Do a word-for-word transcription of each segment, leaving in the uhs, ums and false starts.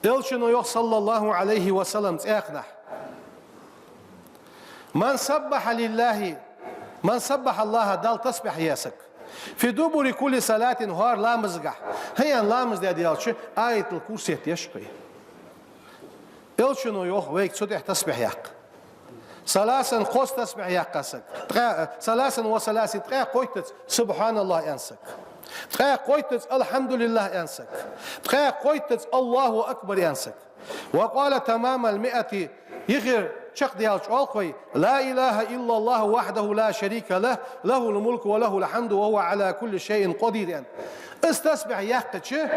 Элчано йоах, саллаллахӀу Ӏалайхи ва саллам, цхьан хӀамах: «من سبح لله، من سبح الله», Далла тасбихь еш саг, «في دبر كل صلاة», хӀара ламазагахь, хӀанз ламаз даь даьлча, Аятул-Курси еш кхы. Элчано йоах вайга цу тӀехьа тасбихь яккха. ثلاثا, кхозза тасбихь яккха саг. Ткъаь, ثلاثا وثلاثين, ткъаь кхойттазза «СубхьаналлахӀ» аьнна саг. Ткъаь кхойттазза «АлхьамдулиллахӀ» аьнна саг. Ткъаь кхойттазза «الله أكبر» аьнна саг. «وقال تمام المائة», юхера чакхдаьлча оал-кх вай: «لا إله إلا الله وحده لا شريك له، له الملك وله الحمد وهو على كل شيء قدير» аьнна. Из тасбихь яьккхача,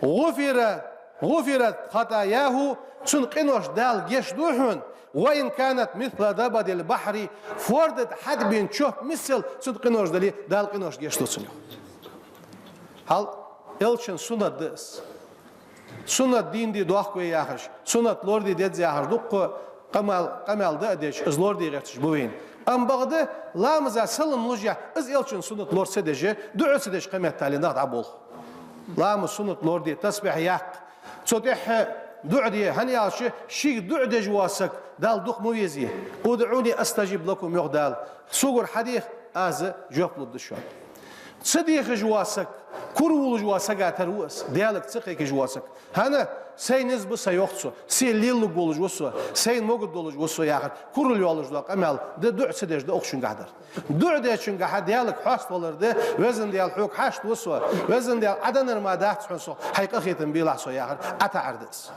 «غفر، غفرت خطاياه», цун къинош Дала гешт ду хьона, «وإن كانت مثل زبد البحر», форда тӀа хьатӀабена чоп миссел цун къинош дале, Дала къинош гешт ду цун. Хьал, Элчан суннат да из. Суннат дийна де дохк вай яхаш, суннат лораде деза яхаш, дуккха къамаьл, къамаьл да а деш, из лораде гӀерташ ба вайна. Амма бакъда, ламаза салам луш а, из Элчан суннат лора ца деш, дуӀа ца деш кхы меттел нах дӀаболх. Ламаза суннат лораде, тасбихь яккха, цу тӀехьа дуӀа де, хӀана аьлча шийга дуӀа деш вола саг Далла дукха ма везе. «ادعوني أستجب لكم», йоах Дала. Согара хьадеха, аз жоп лургда шоана. Ца дехаш вола саг, кура волаш вола сага тара ва из, Даьлага ца кхайкаш вола саг. ХӀана? «Сайна низ ба са, — йоах цо, — се лелалургволаш ва со, сайна могаргдолаш ва со», — яхар, курал йоаллаш дола къамаьл да, дуӀа ца деш да укх шунгахь дар. ДуӀа дечунгахьа Даьлага хьаставалар да: «Веза Даьла, хьога хьашт ва со, Веза Даьла, Ӏа деннар мара дац хьона сох, хьай къахетам белахь сох», — яхар, Ӏа таӀар да из.